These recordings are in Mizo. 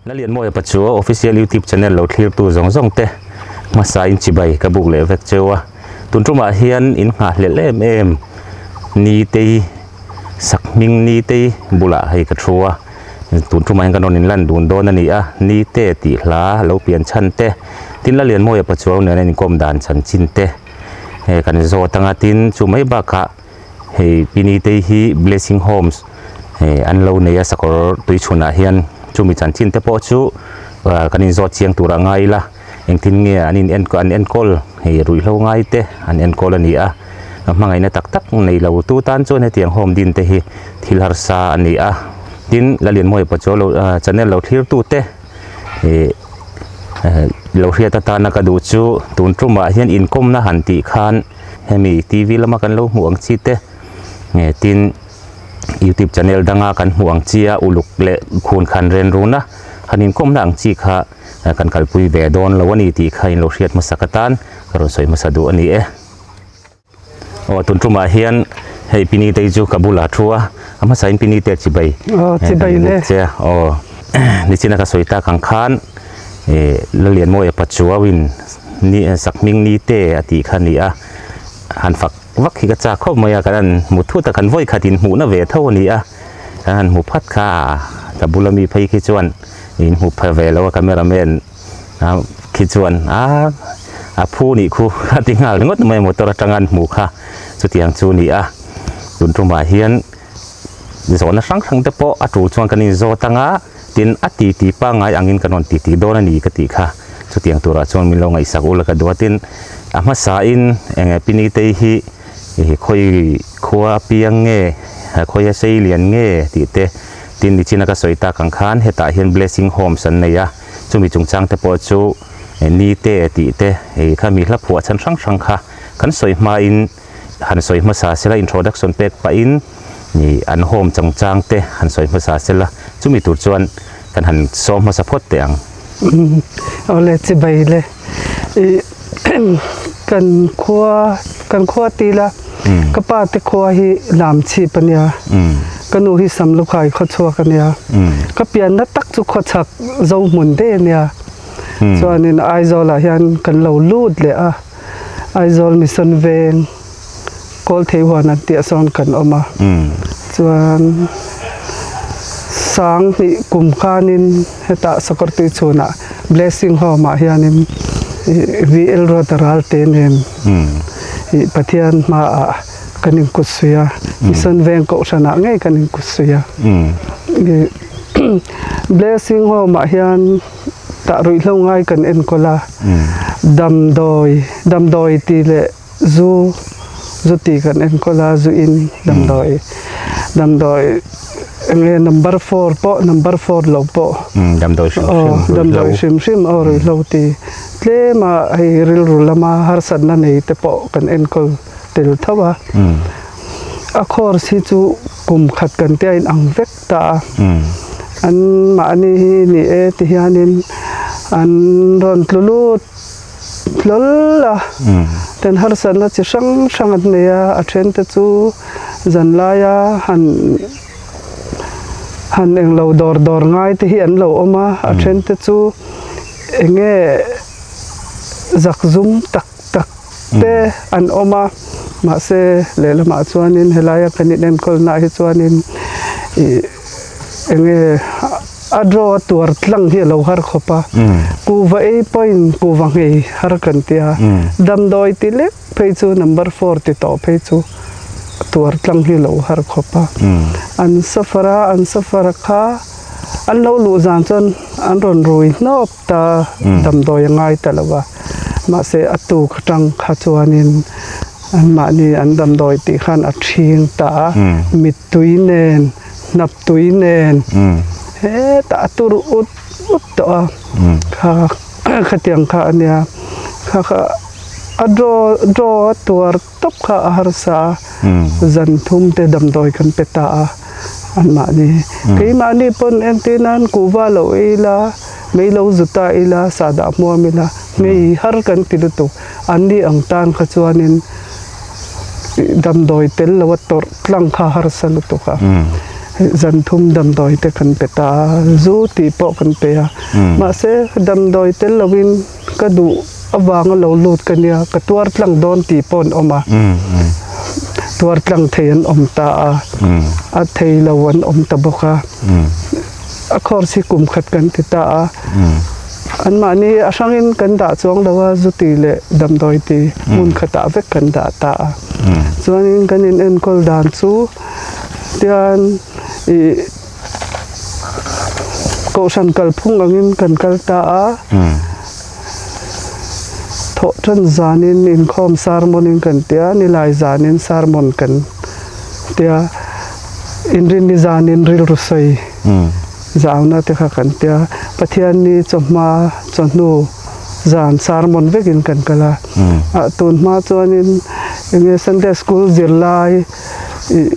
Lalianmawia Pachuau Official YouTube channel lo thlirtu zawng zawng te hmasa in chibai ka buk leh vek cheu a, tun tumah hian in nghahhlelh em em ni tei sakhming ni tei bulah hei ka thu a, tun tumah hian kan rawn inlan dun dawn a ni a, ni te tih hla lo pian chhan te, tin Lalianmawia Pachuau nen an inkawm dan chanchin te hei kan zawt anga tin chu mai bakah Hei Pini te hi Blessing Homes an lo nei a sakawr tui chhunah hian chumi chanchin te pawh chu kan inzawt chiang tur a ngai ila engtin nge an in an enkawl hei ruihhlo ngai te an enkawl a ni a hmangaihna tak tak nei lo tu tan chuan hetiang home din te hi thil harsa a ni a tin Lalianmawia Pachuau lo channel lo thlir tu te ih lo hriat atana ka duh chu tun tumah hian inkawmna han tih khan. Hemi TV lama kan lo hmuh ang chi te nge tin youtube channel danga kan hmuh ang chi a uluk leh khun khan ren run a han inkawmna ang chi kha kan kalpui ve dawn lo a ni tih kha in lo hriat hmasak atan ka rawn sawi hmasa duh a ni e. Aw tun tumah hian hei Pini te hi chu ka bulah thu a a hmasa in Pini te a chibai Aw chibai le che a aw nichina ka sawi tak ang khan ih Lalianmawia Pachuau in Ni sakhming ni te a tih kha a ni a, han fak vak hi ka chak khawp mai a, kan han hmu thut a, kan vawi khat inhmuhna ve tho a ni a, kan han hmu phat kha a, ka bula mi phei khi chuan in hmu pha ve lo a camera man a khi chuan a a phu nih khu a ti nghal ringawt mai a motor atanga an hmuh kha chutiang chu a ni a, tun tumah hian zawhna hrang hrang te pawh a tul chuan kan inzawt ang a. Tin, a titi pangngai angin kan rawn titi dawn a ni ka tih kha. Chutiang turah chuan min lo ngaihsak ula ka duh a. Tin, a hmasain eng Pinitei hi khawi khua piang nge, khawi a sei lian nge tih te, tin nichina ka sawi tak ang khan hetah hian Blessing Homes an nei a, chumi chungchang te pawh chu ni te tih te kha mi hla phuah chhan hrang hrang kha kan sawi hmain han sawi hmasa sela introduction pek pahin ih an home changchang te han sawi hmasa sela chumi tur chuan kan han sawm hmasa phawt teh ang. Awle chibai le ih kan khua kan khua tila ka pa te khua hi lam chhip ania ka nu hi Samlukhai khaw chhuak ania ka pianna tak chu khawchhak Zohmun daih ania chuanin Aizawl ah hian kan lo lut leh a. Aizawl Mission Veng Kawlthei huan an tih ah sawn kan awm a, chuan sang hnih kum khanin hetah Sakawrtui chhunah Blessing Home ah hianin ih VL Ruata Ralte nen ih Pathian hmaah kan inkut suih a, Mission Veng Kohhranah ngei kan inkut suih a. Ih Blessing Home ah hian. Tah ruihhlo ngai kan enkawl a, damdawi damdawi ti leh zu zu ti kan enkawl a, zu in damdawi damdawi enge number four pawh number four lo pawh damdawi hrim hrim aw damdawi hrim hrim aw ruihhlo ti tlem a hei rilru lama harsatna nei te pawh kan enkawl tel tho a, a course hi chu kum khat kan tia inang vek. ta a, an mahni hi ni e ti hianin an rawn tlu lut hlawl a, ten harsatna chi hrang hrang an nei a, a then te chu zan laia han han englo dawr dawr ngai te hi an lo awm a, a then te chu enge zakzum tak tak te an awm a, mahse lehlamah chuanin helaia kan inenkawlnaah hi chuanin ih enge a draw a tuar tlang hi a lo har khawp a, kuhva ei pawhin kuhva nghei har kan ti a, damdawi ti lek phei chu number four ti tawh phei chu tuar tlang hi a lo har khawp a, an suffer a an suffer kha an lo luh zan chuan an rawn rui hnawp. Ta damdawi a ngai ta lo a, mahse a tuk atang kha chuanin anmahni an damdawi tih khan a ṭhing ta a, mittui nen, hnaptui nen hetah a tur ut ut tawh a, kha khatiang kha a nia, kha kha a draw draw a tuar tawp kha a harsa a, zan thum te damdawi kan pe ta a anmahni. Keimahni pawn entir nan kuhva lo ei ila, mei lo zu ta ila, sahdah hmuam ila, hmei har kan ti lutuk. Anni ang tan kha chuanin damdawi tel lo a tawrh tlang kha harsa lutuk a. Zan thum damdawi te kan pe ta a, zu tih pawh kan pe a. Mahse, damdawi tel lovin ka duh avanga lo lut ka nia, ka tuar tlang dawn tih pawh an awm a. Tuar tlang thei an awm ta a, a thei lo an awm ta bawk a. A course hi kum khat kan ti ta a, anmahni a hrangin kan dah chuang lo a, zu ti leh damdawi ti hmun khatah vek kan dah ta a. Chuanin kan in enkawl dan chu tian ih kohhran kalphung angin kan kal ta a, thawhtan zanin inkhawm sermon in kan tia, nilai zanin sermon kan tia. Inrinni zanin rilru sawi zauna te kha kan tia, Pathianni chawhma chawhnu zan sermon vekin kan kal a, ah tun hma chuanin enge Sunday school zirlai ih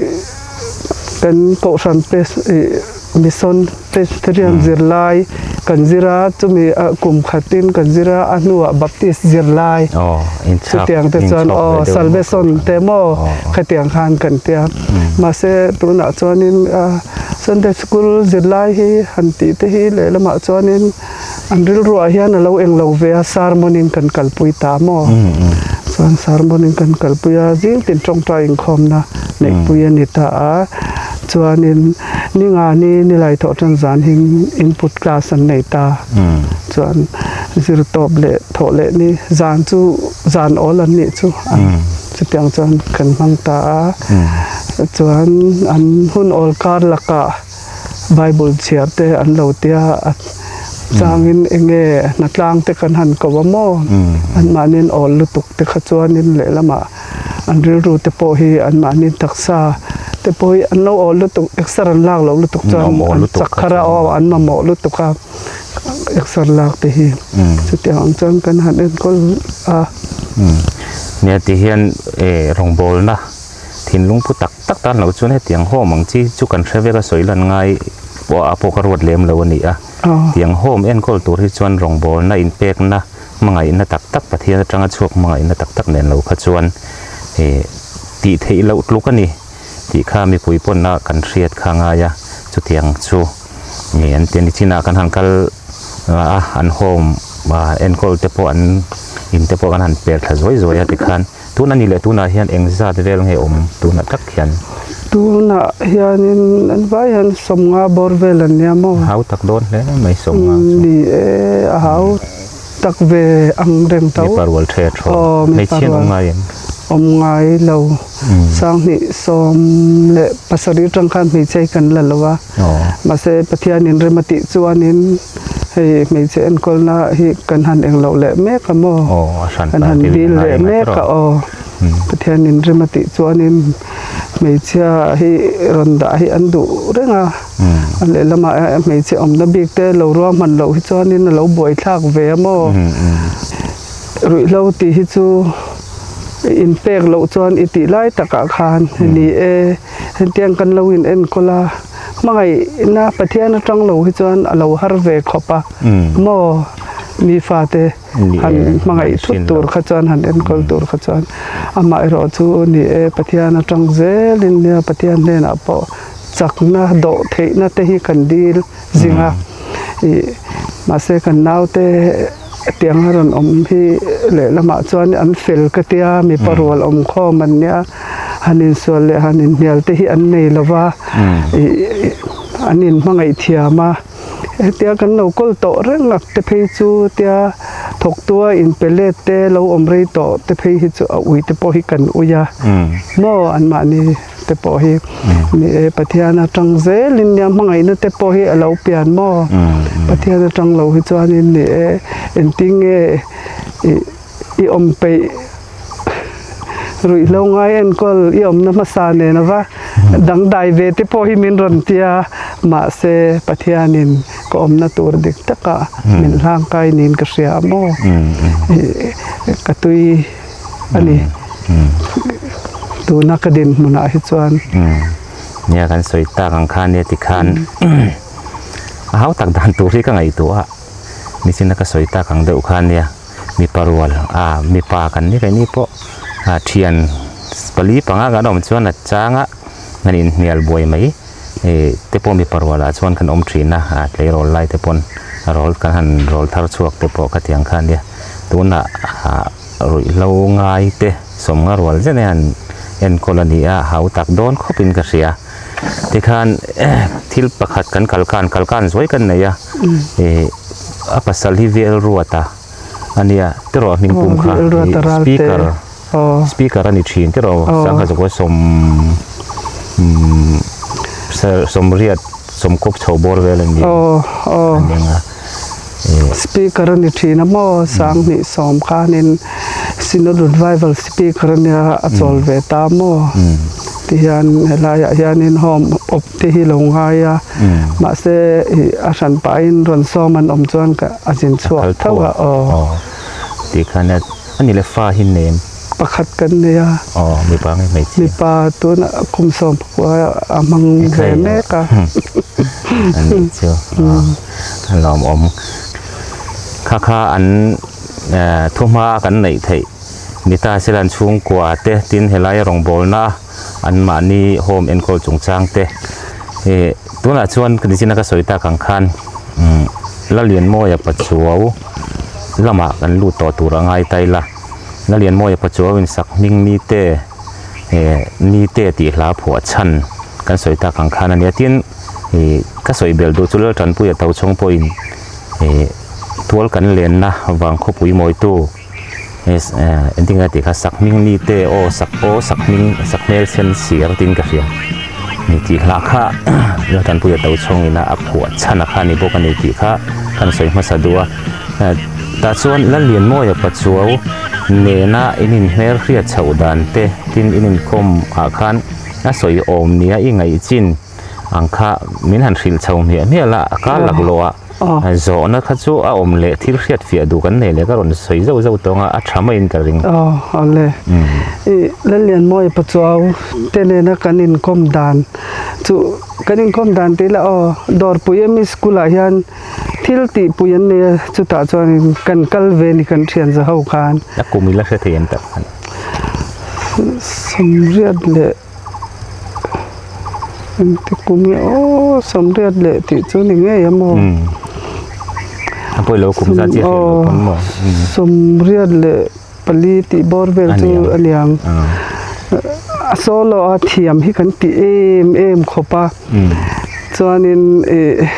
kan kohhran ih mission Presbyterian zirlai kan zir a, chumi kum khatin kan zir a, a hnuah Baptist zirlai chutiang te chuan aw Salvation te maw khatiang khan kan tia. Mahse tunah chuanin Sunday School zirlai hi han tih te hi lehlamah chuanin an rilruah hian a lo englo ve a, sermon in kan kalpui ta maw? Chuan sermon in kan kalpui a, zing tin tawngtai inkhawmna neihpui a ni ta a, chuanin Ni nga ni nilai thawh tan zan hi input class an nei ta. Chuan zir tawp leh thawh leh ni zan chu zan awl an nih chu chutiang chuan kan hmang ta a. Chuan an hun awl kar lakah Bible chhiar te an lo tia a changin enge hnatlang te kan han ko a maw anmahniin awl lutuk te kha chuanin lehlamah An rilru te pawh hi an mahni taksa te pawh hi an lo awl lutuk exer an lak loh lutuk chuan an chak kha ra aw an mamawh lutuk a exer lak te hi chutiang ang chuan kan han enkawl a. Nia ti hian rawngbawlna thinlung pu tak tak tan loh chuan hetiang home ang chi chu kan hre vek a sawi lan ngai pawh a pawh ka ruat lem lo a ni a tiang home enkawl tur hi chuan rawngbawlna inpekna Hmangaihna tak tak Pathian atanga chhuak hmangaihna tak tak nen lo kha chuan ih tih theih loh tluk a ni tih kha mipui pawnna kan hriat kha a ngai a, chutiang chu ih an ti a ni. Chinah kan han kal a, an home enkawl te pawh an in te pawh kan han per thla zuai zuai a tikhan tun a ni leh tunah hian eng zat vel nge awm tunah tak hian? Tunah hianin an vai hian sawmnga bawr vel an nia maw? A hau tak dawn hle mai sawmnga chu. Ni e, a hau. Tak ve ang reng tho. Mipa rual the tho. Aw, mipa Hmeichhia an rual. awm ngai em? Awm ngai lo. Sanghnih sawm leh pasarih atang khan hmeichhe hi kan la lo a. Mahse Pathianin rem a tih chuanin hei hmeichhe enkawlna hi kan han englo leh mek a maw? Aw, a hran Kan han dil leh mek a aw. Pathianin rem a tih chuanin hmeichhia hi rawn dah hi an duh reng a. A lehlamah hmeichhe awmna bik te lo ruahman loh hi chuanin a lo buaithlak ve a maw? Ruihhlo tih hi chu inpek loh chuan i tih lai takah khan ni e, hetiang kan lo in enkawl a, hmangaihna Pathian atang lo hi chuan a lo har ve khawp a maw? Mi fate han hmangaih thut tur kha chuan han enkawl tur kha chuan amaherawh chu ni e, Pathian atang zelin nia Pathian hnenah pawh Chakna dawh theihna te hi kan dil zing a, ih mahse kan naute tiang a rawn awm hi lehlamah chuan an fel ka tia, mipa rual awm khawm an nia, han insual leh han inhnial te hi an nei lo va, ih an inhmangaih thiam a. Hetia kan lo kawl tawh reng a te phei chu tia thawktua inpe let te lo awm rei tawh te phei hi chu a ui te pawh hi kan ui a maw anmahni te pawh hi ni e Pathian atang zelin nia hmangaihna te pawh hi a lo pian maw Pathian atang lo hi chuanin ni e engtinge ih I awm peih ruihhlo ngai enkawl i awmna hmasa nen ava dangdai ve te pawh hi min rawn tia mahse Pathianin ka awmna tur dik taka min hlangkai niin ka hria a maw ka tui a ni tuna ka dinhmunah hi chuan. Nia kan sawi tak ang khan nia tikhan a hau tak dan tur hi ka ngaihtuah a nichin a ka sawi tak ang deuh khan nia. Mipa rual ah mipa kan ni reng ni pawh ah thian pali panga kan awm chuan a changa kan inhnial buai mai te pawh mipa rualah chuan kan awm thin a, tleirawl lai te pawn rawl kan han rawl thar chhuak te pawh khatiang kha ania tunah ruihhlo ngai te sawmnga rual zet hian enkawl a ni a, hau tak dawn khawpin ka hria. Tikhan thil pakhat kan kal khan kal khan zuai kan nei a, a pasal hi vel ruat a ania tiraw a hming pum kha speaker speaker a ni thin tiraw sangha zakua sawm sawmriat sawmkawp chho bawr vel a ni ania. Speaker a ni thin a maw Sanghnih sawm khanin Synod Revival Speaker a nia a chawl ve ta maw tihian helaiah hianin home awp te hi lo ngai a mahse ih a hran pahin rawn sawm an awm chuan ka a zin chhuak tho a aw. Tih khan a ni le fa hi nem. Pakhat kan nei a. Aw mipa nge hmeichhia. Mipa tunah kum sawm pakua a hmang ve mek a. A nih chu. A lawmawm. Kha kha an thuhma kan neih theih ni ta se lan chhungkua te tin helai rawngbawlna anmahni home enkawl chungchang te ih tunah chuan ka nichina ka sawi tak ang khan Lalianmawia Pachuau lamah kan lut tawh tur a ngai ta ila Lalianmawia Pachuau in sak hming ni te eh ni te tih hla phuah chhan kan sawi tak ang khan a nia tin. Ih ka sawi belh duh chu Laltanpuia Tochhawng pawhin ih tual kan lenna vang khawpui mawitu engtin nge tih kha sakhming ni te aw sak aw sakhming sakhmel sen sir tiin ka hria ni tih hlah kha Laltanpuia Tochhawng ina a phuah chhan a kha ni bawk a ni tih kha kan sawi hmasa duh a tah chuan Lallianmawia Pachuau nena in inhmer hriat chhoh dan te tin in inkawm ah khan a sawi awm nia i ngaih chin. Ang kha min han hrilh chho hmiah hmiah la, a kar laklawh a zawhna kha chu a awm leh thil hriat fiah duh kan nei leh ka rawn sawi zauh zauh tawng a, a tha maiin ka ring. Aw, awle. I Lallianmawia Pachuau te nena kan inkawm dan chu kan inkawm dan tih ila aw Dawrpui ME School ah hian thil tihpui an nei a, chutah chuanin kan kal ve ni kan thian za ho khan. A kum ila hre thei em tak khan? Sawmriat leh. Engti kum nge aw sawmriat leh tih chu ni ngei a maw a pawi lo kum zat chiah hriat loh pawn maw sawmriat leh pali tih bawr vel chu a niang a solo a thiam hi kan ti em em khawp a chuanin ih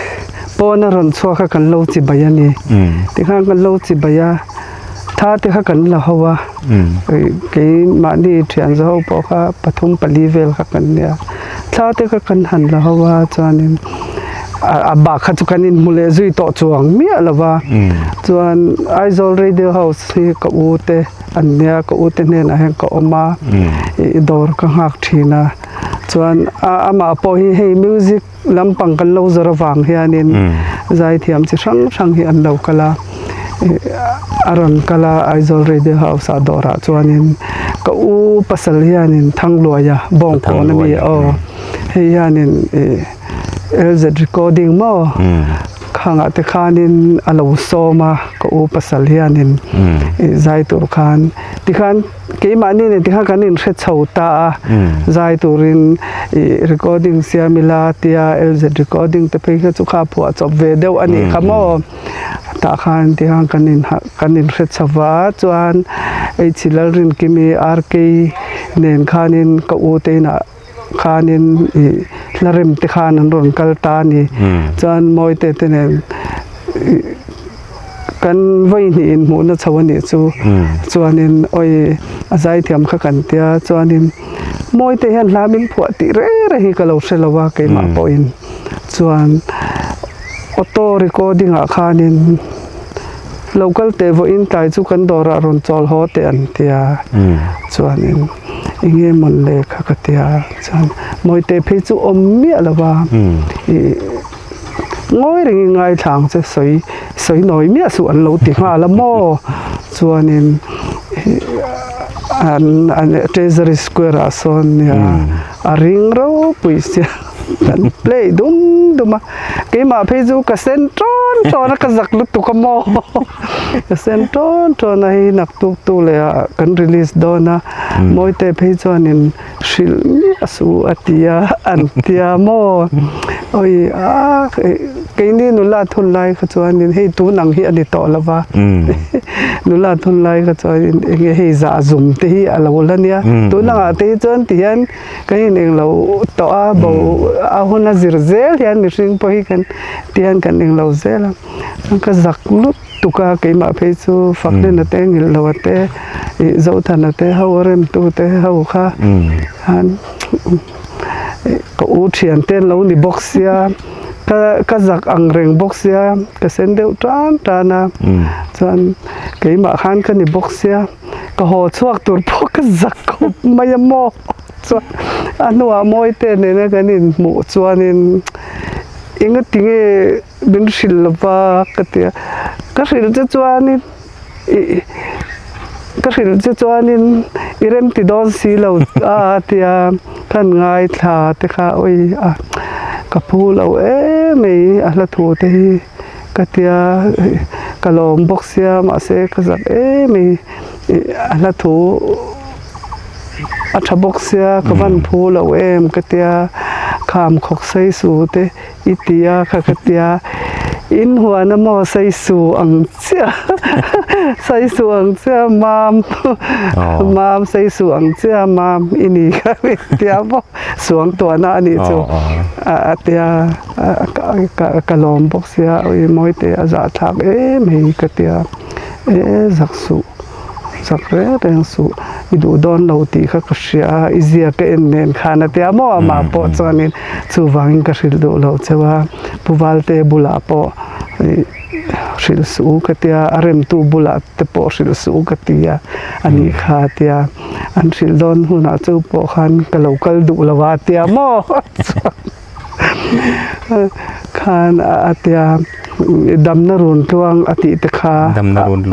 pawn a rawn chhuak a kan lo chi bai a ni tikhan kan lo chi bai a. Tha te kha kan la ho a, keimahni thian za ho pawh kha pathum pali vel kha kan nia. Thla te kha kan han la ho a chuanin a bak kha chu kan inhmu leh zui tawh chuang miah lo va. Chuan Aizawl Radio House hi ka u te an nia, ka u te hnenah hian ka awm a, ih dawr ka nghak thin a. Chuan amah pawh hi hei music Lampang kan lo zawr avang hianin zaithiam chi hrang hrang hi an lo kal a, a rawn kal a Aizawl Radio House ah dawrah chuanin ka u pasal hianin Thangluaia Bawngkawn a mi aw hei hianin ih LZ recording maw khangah te khanin a lo sawm a ka u pasal hianin ih zai tur khan tikhan. Keimahni nen tikhan kan inhre chho ta a, zai turin ih recording siam ila tia LZ recording te phei kha chu kha phuah chawp ve deuh a nih kha maw. Tah khan tikhan kan in kan inhre chho va chuan H Lalrinkimi RK nen khanin ka u te inah khanin ih hla rem te khan an rawn kal ta a ni. Chuan Mawite te nen ih kan vawi hnih inhmuhna chho a nih chu. Chuanin awi a zaithiam kha kan tia chuanin Mawite hian hla min phuah tih reng reng hi ka lo hre lo a keimah pawhin. Chuan auto recording ah khanin lo kal teh vawiin tlai chu kan dawrah rawn chawl haw teh an tia. Chuanin. Enge mawn le kha ka tia chuan Mawite phei chu awm miah lo va ih ngawi rengin ngaithla ang che sawi sawi nawi miah suh an lo ti nghal a maw chuanin ih an an treasury square ah sawn nia a ring ropui sia. Kan play dum dum a, keimah phei chu ka sen tawn tawn a, ka zak lutuk a maw ka sen tawn tawn a hei naktuk tu leh ah kan release dawn a, Mawite phei chuanin hrilh miah. miah suh a ti a, an tia maw? Awi a, keini nula thun lai kha chuanin hei tun ang hi a ni tawh lo va, nula thun lai kha chuanin eng nge hei zah zum te hi a lo la nia, tun angah te hi chuan ti hian kan in englo tawh a, bo a hun a zir zel hian mihring pawh hi kan ti hian kan englo zel a, ka zak lut tuk a, keimah phei chu Fakhlena te Ngilhloa te ih Zothana te ho remtu te ho kha khan ka u thian te an lo ni bawk sia ka ka zak ang reng bawk sia ka sen deuh tan tan a chuan keimah khan ka ni bawk sia ka haw chhuak tur pawh ka zak khawp mai a maw chuan a hnuah Mawite nena kan inhmuh chuanin engatinge min hrilh lova ka ti a, ka hrilh che chuanin ih ka hrilh che chuanin i rem ti dawn si lo a a ti a, khan ngaithla te kha awi a ka phu lo em mai a hla thu te hi ka ti a, ka lawm bawk sia mahse ka zak em mai ih a hla thu. A tha bawk sia ka van phu lo em ka tia kham khawk sei su te i tia kha ka tia in huan a maw sei su ang chiah sei su ang chiah mam mam sei su ang chiah mam i ni kha i tia maw suang tuahna a nih chu a tia ka lawm bawk sia ui mawi te a zahthlak em hei ka tia e zak suh. Chak reng reng suh, i duh dawn lo tih kha ka hria a, i zia ka en nen khan a ti a maw amah pawh chuanin chuvangin ka hrilh duh loh cheu a, Pu Valte bulah pawh hrilh suh u ka tia, a remtu bulah te pawh hrilh suh u ka ti a, a nih kha a tia, an hrilh dawn hunah chu pawh khan ka lo kal duh lo a tia maw Khan a tia damna run tluang a tih te kha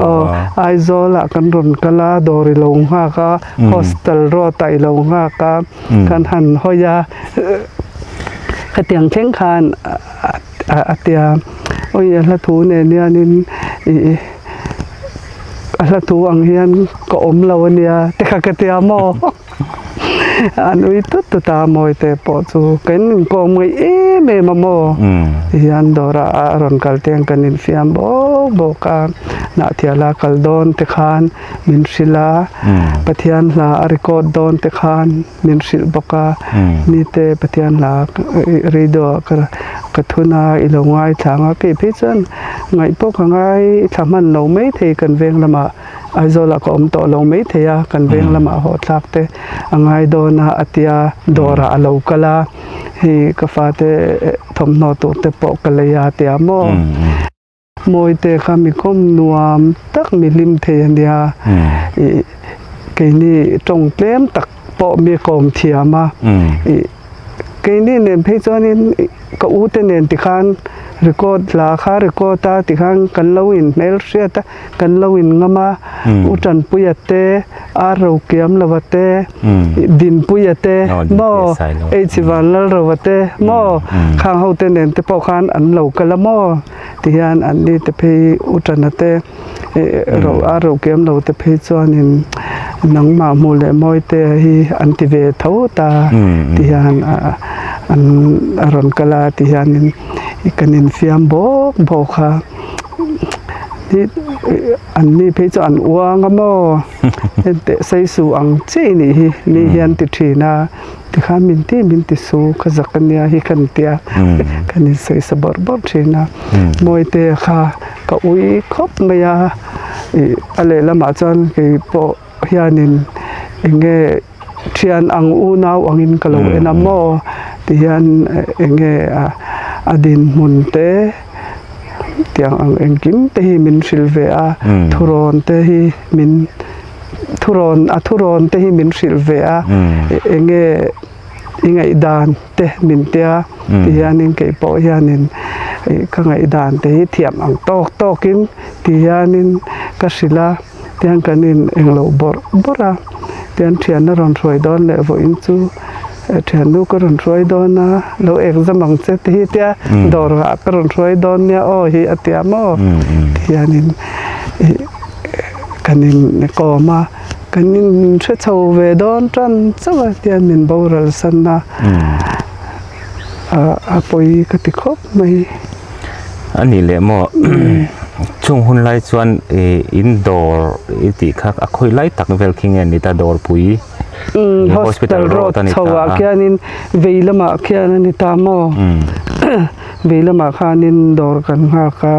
aw Aizawl ah kan rawn kal a dawr i lo nghak a hostel road ah i lo nghak a kan han hawi a khatiang thleng khan a tia awi a hla thu nen hianin ih a hla thu ang hian ka awm lo ania te kha ka tia maw. An ui tut tut a Mawite pawh chu kan inkawm ngaih em em a maw tihian dawrah a rawn kal te hian kan infiam bawk bawk a Hnahthiala kal dawn te khan min hrilh a Pathian hla a record dawn te khan min hrilh bawk a nite Pathian hla radio ah ka thun a i lo ngaithla ang a kei phei chuan ngaih pawh ka ngaithla hman lo maithei kan veng lamah. Aizawlah ka awm tawh lo maithei a, kan veng lamah haw thlak te a ngai dawn a a tia, dawrah a lo kal a, hei ka fate thawmhnaw tur te pawh ka lei a tia maw. Mawite kha mi khawm nuam tak mi hlim thei a nia, ih keini tawng tlem tak pawh mi kawm thiam a, ih keini nen phei chuanin ka u te nen tikhan record la kha record a tikhan kan lo inhmel hriat a. Kan lo in ngam a, U Tanpuia te, Ar Rokiamlova te, Dinpuia te maw, H Vanlalrova te maw, khang ho te nen te pawh khan an lo kal a maw ti hian an ni te phei U Tana te, Ar Rokiamlo te phei chuanin nangmah hmuh leh mawi te hi an ti ve tho ta ti hian an rawn kal a ti hianin kan infiam bawk bawk a. An ni phei chu an uang a maw henteh sei su ang chiah i nih hi mi hian ti thin a tikhan min ti min ti su ka zak ania hi kan tia kan in sawi sa bawrh bawrh thin a mawite kha ka ui khawp mai a ih a lehlamah chuan kei pawh hianin eng nge thian ang unau angin ka lo en a maw ti hian eng nge a dinhmun te. Tiang ang engkim te hi min hrilh ve a, thurawn te hi min thurawn a thurawn te hi min hrilh ve a, eng nge i ngaihdan te min tia ti hianin kei pawh hianin ka ngaihdan te hi thiam ang tawk tawkin ti hianin ka hrilh a, tiang kan in englo bawrh bawrh a, tiang thian a rawn hruai dawn leh vawiin chu. Thiannu ka rawn hruai dawn a, lo exam ang che ti hi tia dawrah ka rawn hruai dawn nia aw hi a tia maw? Ti hianin kan in kawm a, Kan in hre chho ve dawn tan chauh a tian min boral san a, a pawi ka ti khawp mai. A nih leh maw chung hun lai chuan in dawr i tih kha a khawi lai tak vel khi nge ni ta dawrpui Hospital road chho ah khianin vei lamah khian a ni ta maw vei lamah khanin dawr kan nghak a.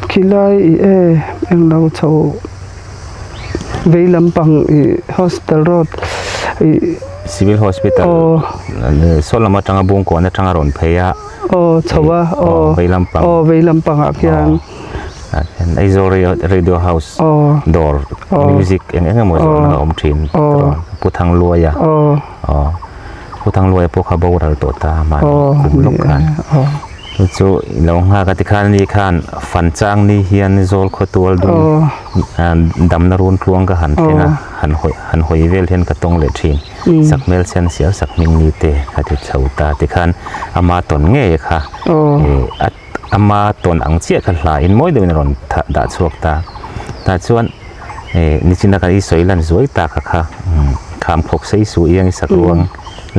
Khilai i e englo chho vei lampang i hospital road i Civil hospital saw lam atanga Bungkawn atanga rawn phei a aw chho a aw vei lampang aw vei lampang ah khian Aizawl radio house dawr music eng eng emaw zawrhna a awm thin Pu Thangluaia aw Pu Thangluaia pawh kha boral tawh ta mahni kum lawk khan. Chu chu i lo nghak a tikhan ni khan fan chang ni hian zawl khaw tual dum damna run tluang ka han thleng a han hawi han hawi vel hian ka tawng leh thin sakhmel sen sial sakhming ni te ka ti chho ta tikhan ama tawn ngei kha a ama tawn ang chiah kha hla in mawi deuhin a rawn dah chhuak ta tah chuan nichina kan i sawi lan zuai tak a kha kham khawk sei su iang i sak ruang.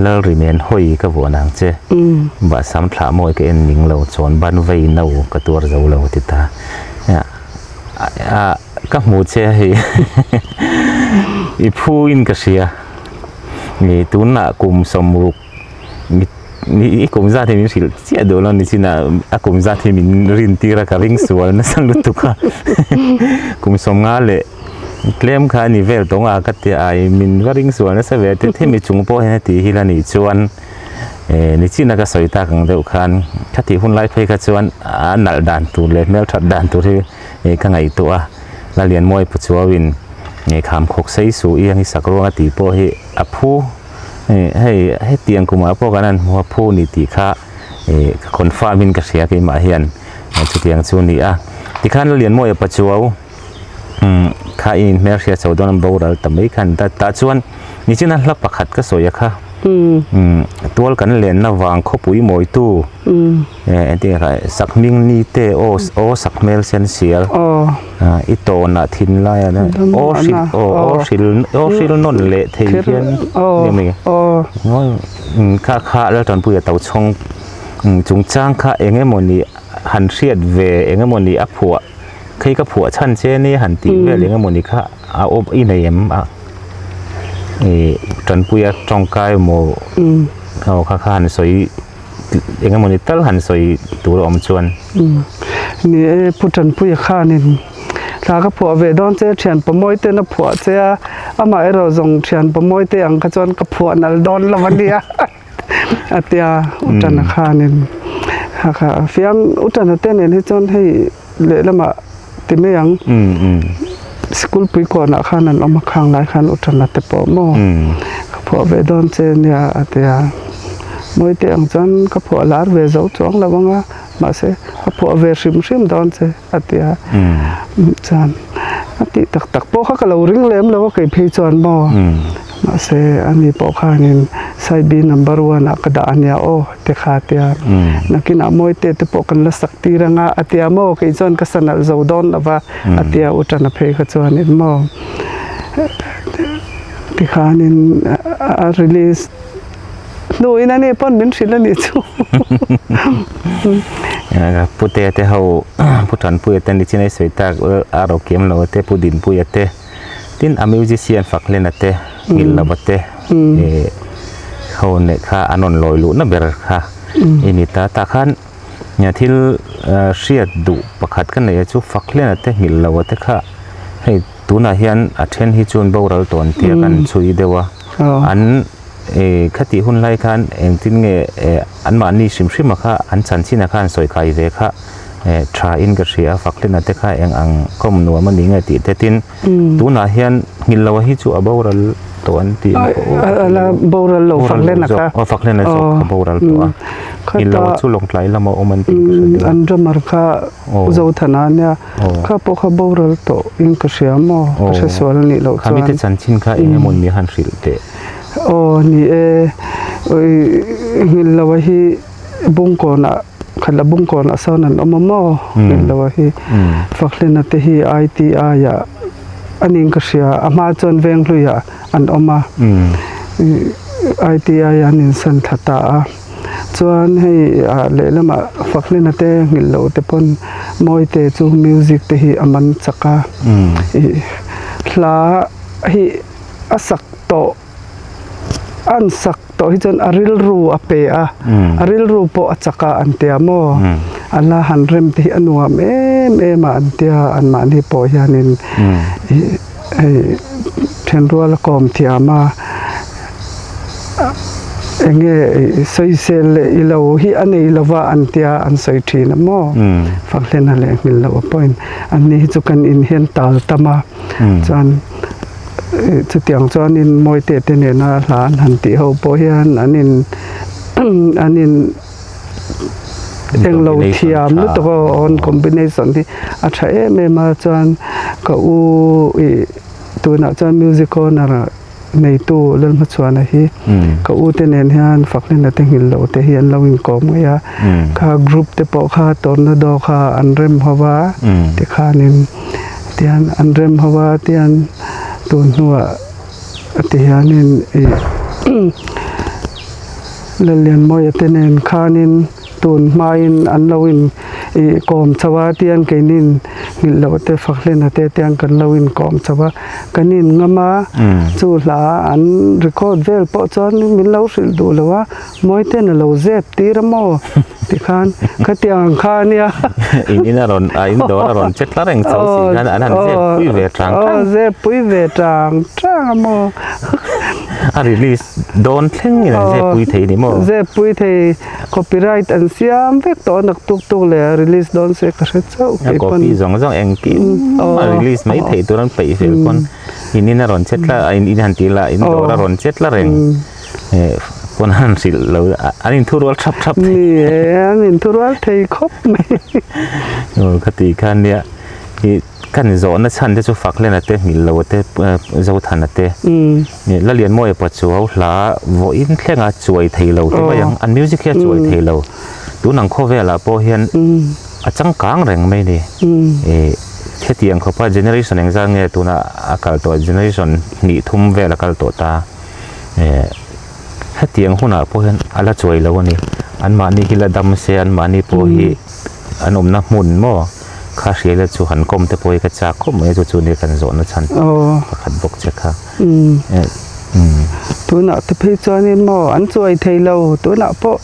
Lalri nen hawi ka vuah nang che. Bahsam thlah mawi ka en ning lo, chawn ban vei no ka tuar zo lo ti ta. Ka hmu che hei i phu in ka hria. Tunah kum sawmruk i kum zat hi min hrilh chiah duh lo ni chinah a kum zat hi min rin tir a ka ring sual nasa lutuk a. Kum sawmnga leh Tlem kha a ni vel tawng a ka ti a, min va ring sual nasa ve te themi chung pawh hian heti hi la nih chuan nichina ka sawi tak ang deuh khan khatih hun lai phei kha chuan a nalh dan tur leh hmelthat dan tur hi ka ngaihtuah a, Lalianmawi Pachuauin kham khawk sei suh i ang i sak ruang a tih pawh hi a phu hei hetiang kumah pawh kan han hmu a phu ni tih kha ka confirm in ka hria keimah hian chutiang chu a ni a, tikhan Lalianmawia Pachuau. Kha i inhmel hriat chho dawn boral ta mai khan ta tah chuan nichina hla pakhat ka sawi a kha tual kan lenna vang khawpui mawitu engtin nge kha sakhming ni te aw aw sakhmel sen sial i tawnah thinlai a aw hril aw aw hril aw hril nawn leh thei hian kha kha Laltanpuia Tochhawng chungchang kha eng emawni han hriat ve eng emawni a phuah. Khei ka phuah chhan che nia han tih vel eng emawni kha a awm i nei em a ih tanpuia tawngkai emaw aw kha kha han sawi eng emawni tal han sawi tur a awm chuan. Ni e Pu Tanpuia khanin thla ka phuah ve dawn che thian pamawi ten a phuah che a amah erawh zawng thian pamawi te ang kha chuan ka phuah nal dawn lo a nia. A tia Utana khanin kha kha a fiam Utana te nen hi chuan hei lehlamah ti mai ang sikul pui kawnah khan an awm a khang lai khan Utana te pawh maw ka phuah ve dawn che nia a tia mawi te ang chuan ka phuah lar ve zo chuang lo ang a mahse ka phuah ve hrim hrim dawn che a tia chuan a tih tak tak pawh kha ka lo ring lem lo a kei phei chuan maw. Mahse, ani pawh khanin Side B number one ah ka dah a nia aw ti kha tia. Nakinah Mawite te pawh kan la sak tir anga a tia maw kei chuan ka sa nalh zo dawn lo va a tia u Tana phei kha chuanin maw ti khanin a release hnuin ani pawn min hrilh a nih chu. Pute te ho Pu Tanpuia te nichin a i sawi tak a rokiam lo te Pu Dinpuia te. Tin, a musician Fakhlena te, Nghilhlova te ho neh kha an rawn lawi luhna ber kha i ni ta. Tah khan thil hriat duh pakhat ka neih a chu Fakhlena te, Nghilhlova te kha hei tunah hian a then hi chuan boral tawn tia kan chhui deuh a. An khatih hun lai khan engtin nge anmahni hrim hrima kha an chanchinah khan sawi kai ve kha. Tha in ka hria a, Fakhlena te kha eng ang kawm nuam a ni nge tih te tin tunah hian Nghilhloa hi chu a boral tawh an tih ang pawh a la boral lo Fakhlena kha aw Fakhlena zawk a boral tawh a Nghilhloa chu Lawngtlai lama awm an tih ka hre deuh a an drummer kha Zothana ania kha pawh kha boral tawh in ka hria maw ka hre sual a nih loh chuan khami te chanchin kha eng emaw ni han hrilh teh aw ni e Nghilhloa hi Bungkawnah khat la Bungkawnah sawn an awm a maw? Nghilh lo a hi. Fakhlena te hi ITI ah aniin ka hria, a hma chuan Venghluiah an awm a, ITI an insan thla ta a. Chuan hei lehlamah Fakhlena te nghilh loh te pawn Mawite chu music te hi a man chak a, hla hi a sak tawh an sak tawh hi chuan a rilru a pe a, a rilru pawh a chak a an tia maw? A la han rem te hi a nuam em em a an tia, anmahni pawh hianin hei thenrual a kawm thiam a, eng nge sawisel leh i lo hi a nei lo va an tia an sawi thin a maw? Fakhlena leh nghilh loh a pawhin anni hi chu kan in hian tal tam a, chuan. Chutiang chuanin Mawite te nena hla an han tih ho pawh hian an in an in englo thiam lutuk a awn combination hi a tha em em a chuan ka u ih tunah chuan music corner ah neitu Lalhmachhuana hi ka u te nen hian Fakhlena te nghilh loh te hi an lo inkawm ngei a kha group te pawh kha tornado kha an rem ho va tikhanin. Tihian an rem ho a tihian tun hnuah tihianin ih Lallianmawia te nen khanin tun hmain an lo in ih kawm chho a tihian keinin nghilh loh te Fakhlena te tihian kan lo in kawm chho a kan in ngam a chu hla an record vel pawh chuan min lo hrilh duh lo a. Mawite'n a lo zep tir a maw? Tikhan khatiang ang kha a nia. In in a rawn, a in dawr a rawn che tla reng chho si khan an han zep pui ve tang tang. Aw, zep pui ve tang tang a maw? A release dawn thleng in an zep pui thei ni maw? Zep pui thei, copyright an siam vek tawh a nak tuk tuk leh a release dawn se ka hre chauh kei pawn. A copy zawng zawng engkim a release mai theih tur an peih fel pawn in in a rawn che tla, in in han ti la, in dawr a rawn che tla reng. Pawn an hrilh lo an inthurual thap thap thei. Ni e, an inthurual thei khawp mai. Aw ka tih khan nia i kan zawhna chhan te chu Fakhlena te Nghilh lo te Zothana te Lalianmawia pawh chu ho hla vawiin thlenga chuai thei lo ti mai ang an music hi a chuai thei lo tun ang khawvelah pawh hian a changkang reng mai ni hetiang khawpa generation engzat nge tuna a kal tawh generation hnih thum vel a kal tawh ta. Eh hetiang hunah pawh hian a la chuai lo a ni anmahni hi la dam se anmahni pawh hi an awmna hmun maw kha hria ila chu han kawm te pawh hi ka chak khawp mai a chu chu nia kan zawhna chhan pakhat bawk che kha eh umm. Tunah te phei chuanin maw an chuai thei lo tunah pawh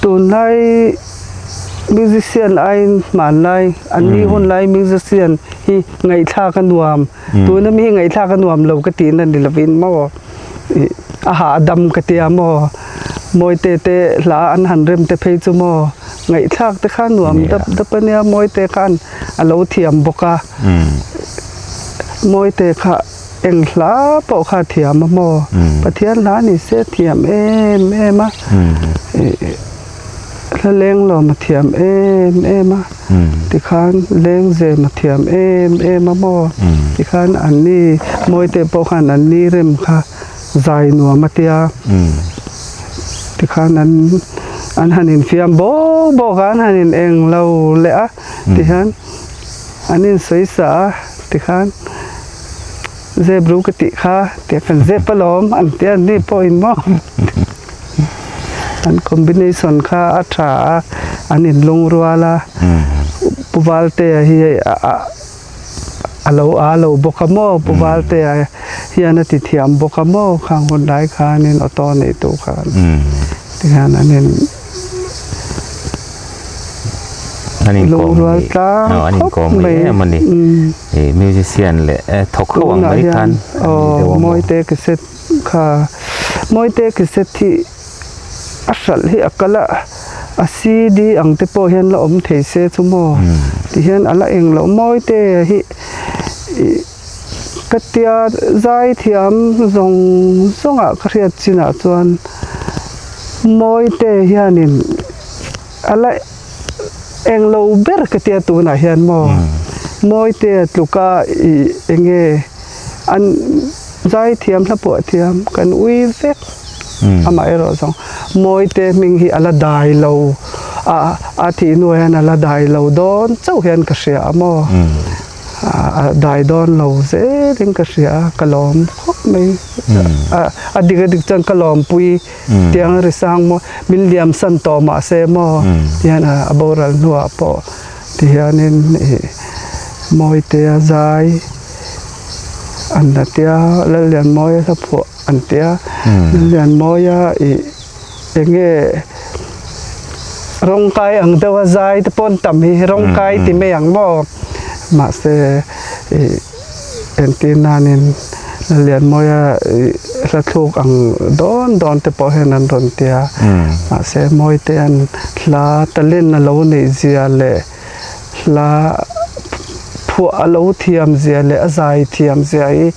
tunlai musician aiin hmanlai anni hunlai musician hi ngaihthlak a nuam. Tuna mi ngaihthlak a nuam lo ka tihna ni lovin maw a hahdam ka tia maw Mawite te hla an han rem te phei chu maw ngaihthlak te kha nuam dap dap a nia Mawite khan a lo thiam bawk a Mawite kha eng hla pawh kha a thiam a maw Pathian hla ni se a thiam em em a. Hla leng lawm a thiam em em a, tikhan leng zem a thiam em em a maw? Tikhan anni Mawite pawh khan anni rem kha zai nuam a tia, tikhan an an han infiam bawk bawk a, an han in eng lo leh a, tihian an insawi sa a, tikhan zep ru ka tih kha tia kan zep alawm an tia anni pawhin maw? An combination kha a tha a, an inlungrual a, Pu Valtea hi a lo a lo bawk a maw, Pu Valtea hian a ti thiam bawk a maw khang hun lai khanin auto neitu khan tihian an in lungrual tlang khawp mai. Musician leh thawk ho ang mai khan Mawite cassette Kha Mawite cassette hi a hralh hi a kal a, a CD ang te pawh hian la awm thei se chu maw ti hian a la eng loh Mawite hi ih ka tia zai thiam zawng zawngah ka hriat chinah chuan Mawite hianin a la eng lo ber ka tia tunah hian maw Mawite a tluk a ih eng nge an. Zaithiam hla pawh thiam kan ui vek amah erawh zawng Mawite hming hi a la dai lo a a thih hnuah hian a la dai lo dawn chauh hian ka hria a maw. A dai dawn lo zelin ka hria a, ka lawm khawp mai. A dik a dik chuan ka lawmpui tiang a ri sang maw, min liam san tawh mah se maw tihian a boral hnuah pawh tihianin ih Mawitea zai an la tia, Lallianmawia hla phuah an tia, Lallianmawia ih eng nge rawngkai ang deuha zai te pawh an tam hi rawngkai ti mai ang maw mahse ih entir nanin Lianmawia ih hla thluk ang dawn dawn te pawh hian an rawn ti a mahse Mawite an hla talent a lo neih zia leh hla phuah a lo thiam zia leh a zai thiam zia hi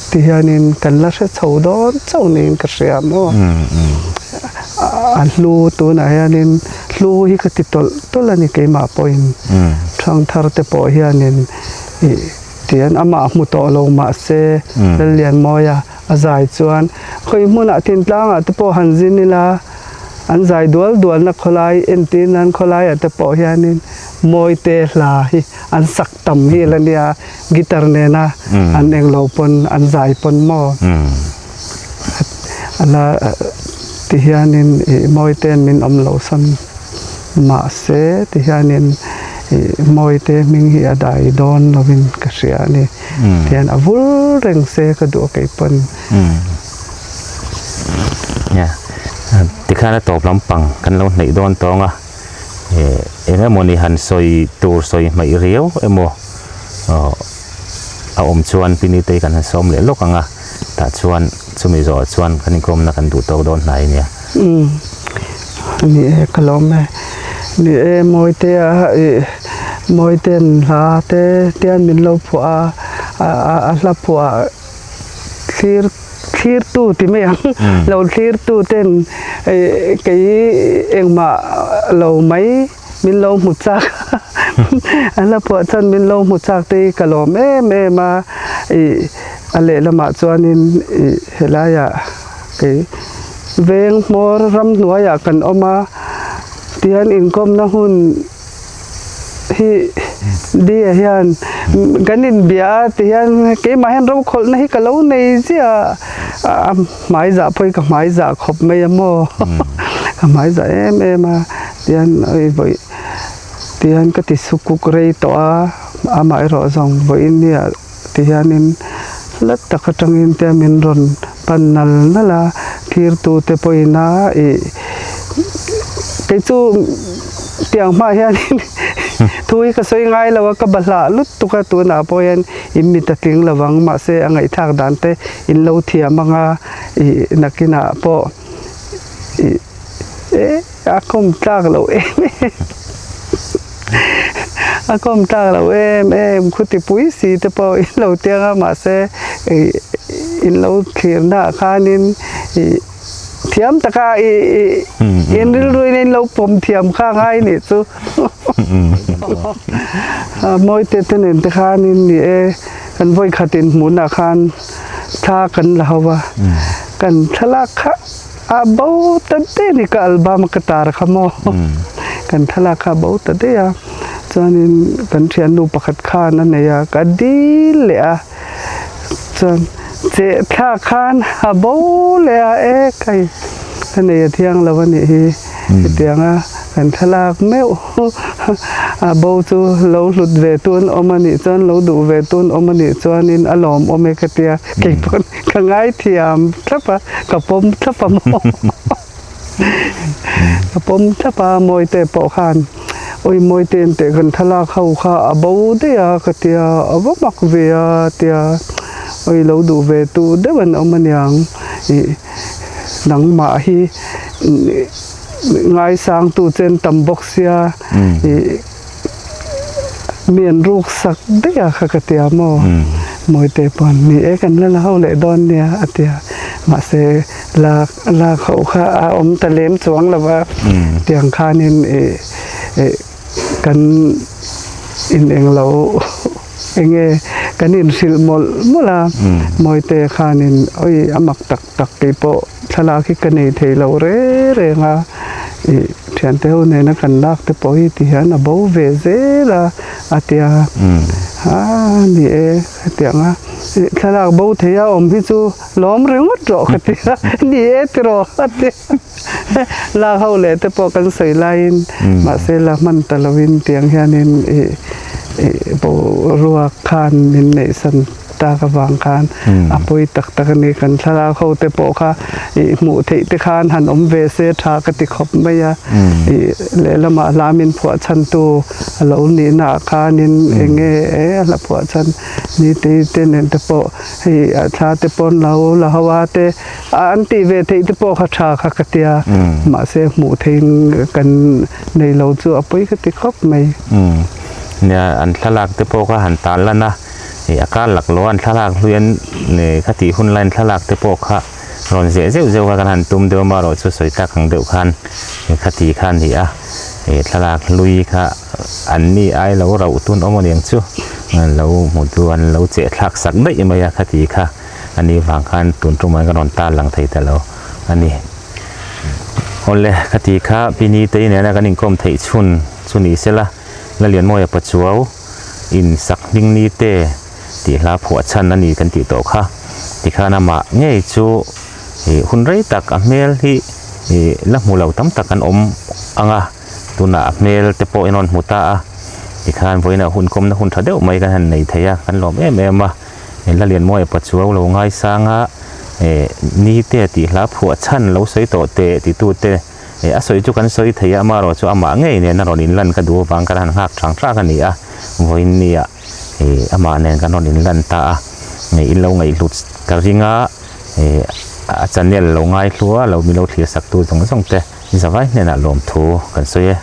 Ti hianin kan la hre chho dawn chauh niin ka hria maw? A hlu tunah hianin hlu hi ka ti tawlh tawlh a ni keimah pawhin Thangthar te pawh hianin ih tian amah hmu tawh lo mahse Lallianmawia a zai chuan khawi hmunah Thintlangah te pawh han zin ila an zai dual dualna khawlai entir nan khawlaiah te pawh hianin Mawite hla hi an sak tam hi la nia. Guitar nena an englo pawn an zai pawn maw a la ti hianin ih mawi ten min awm loh san mahse ti hianin ih mawi te hming hi a dai dawn lovin ka hria a ni tihian a vul reng se ka duh a kei pawn. Tikhian a tawp lampang kan lo hnaih dawn tawng a. Eng emawni han sawi tur sawi hmaih riau emaw a awm chuan Pinite kan han sawm leh lawk ang a, tah chuan chumi zawhah chuan kan inkawmna kan duh tawk dawn hnai ania. Umm ni e ka lawm e, ni e Mawitea ih Mawite'n hla te tian min lo phuah a, a hla phuah thlir thlirtu ti mai ang lo thlirtu ten kei engmah lo mai min lo hmu chak a hla phuah chuan min lo hmu chak te hi ka lawm em em a ih a lehlamah chuanin ih helaiah kei veng hmawr ramhnuaiah kan awm a tihian inkawmna hun. Hi Dia hian kan inbia a ti hian keimah hian ro khawlhna hi ka lo nei ziah a a hmai zah pawh hi ka hmai zah khawp mai a maw ka hmai zah em em a tihian oi vawi tihian ka ti sukuk rei tawh a amaherawh zawng vawiin nia ti hianin hla tak atangin te min rawn pan nal nal a thirtute pawhin a ih kei chu tiang hmaah hianin thu hi ka sawi ngai lo a ka bahlah lutuk a tunah pawh hian in mit a tling lo vang mahse a ngaihthlak dan te in lo thiam ang a ih nakinah pawh ih eh A kawm tlak loh em em a kawm tlak loh em em khuti pui si te pawh in lo tiang a mahse ih in lo thlir naah khanin ih thiam taka ih ih in rilru in in lo pawm thiam kha ngai nih chu Mawite te nen te khanin ni e kan vawikhat inhmuhnah khan thla kan la ho va kan thlalak kha. A bo ta daih a ni ka album a ka tar kha maw kan thlalak kha a bo ta daih a chuanin kan thiannu pakhat khan a nei a ka dil leh a chuan cheh thlak khan a bo leh a e kai ka nei a thiang lo a nih hi hetiang a kan thlalak meuh a bo chu lo hlut ve tun awm a nih chuan lo duh ve tun awm a nih chuanin a lawmawm e ka tia keipawn. Ka ngaithiam thlap a, ka pawm thlap a maw? Ka pawm thlap a, Mawite pawh khan, Awi Mawite in teh kan thlalak ho kha a bo daih a ka ti a, a va mak ve a tia, awi lo duh ve tu deuh an awm aniang, ih nangmah hi ngaisangtu chen tam bawk sia, ih. Mi an ruk sak daih a kha ka ti a maw Mawite pawn ni e kan la la ho leh dawn nia a ti a mahse la la khauh kha a awm ta lem chuang lo va tiang khanin ih ih kan in englo eng nge kan inhrilh mawlh mawlh a Mawite khanin awi a mak tak tak keipawh thlalak hi ka nei thei lo reng reng a ih thiante ho nena kan lak te pawh hi ti hian a bo ve zel a a tia. A ni e, hetianga thlalak bo thei a awm hi chu lawm ringawt rawh ka ti a, ni e tiraw a ti a. Lak ho leh te pawh kan sawi laiin mahse la hman ta lovin tiang hianin ih ih boruak khan min neihsan tak avang khan a pawi tak tak a ni. Kan thlalak ho te pawh kha ih hmuh theih te khan han awm ve se tha ka ti khawp mai a, ih lehlamah hla min phuah chhantu a lo nihna ah khanin eng nge e a hla phuah chhan ni te te nen te pawh hei a thla te pawn lo la ho a te an tih ve theih te pawh kha tha kha ka tia mahse hmuh theihin kan nei lo chu a pawi ka ti khawp mai. Nia an thlalak te pawh kha han tan lan a ih a kar lak lo a an thlalak hlui an kha tih hun laiin thlalak te pawh kha rawn zeh zeuh zeuh kha kan han tum deuh a marawh chu sawi tak ang deuh khan khati kha a ni a ih thlalak hlui kha an ni ai lo rauh tun awm aniang chu lo hmu tu an lo cheh thlak sak daih mai a khati kha a ni vang khan tun tumah hian ka rawn tar lang thei ta lo a ni. Awle khati kha Pi Nitei nena kan inkawm theih chhun chu ni sela Lalianmawia Pachuau in sak hming ni te tih hla phuah chhan a ni kan tih tawh kha. Tikhan amah ngei chu ih hun rei tak a hmel hi ih la hmu lo tam tak an awm ang a, tunah a hmel te pawh in rawn hmu ta a, tikhan vawiinah hun kawmna hun tha deuh mai kan han nei thei a, kan lawm em em a. Lalianmawia Pachuau lo ngaisang a, ih ni te tih hla phuah chhan lo sawi tawh teh titute ih a sawi chu kan sawi thei a, amaherawh chu amah ngei nen a rawn inlan ka duh avang kan han nghak thang thak a ni a, vawiin nia. Ih amah nen kan rawn inlan ta a, ih in lo ngaihhlut ka ring a, ih a channel lo ngaihlu a, lo min lo thlir sak tu zawng zawng te zavai hnenah lawmthu kan sawi e.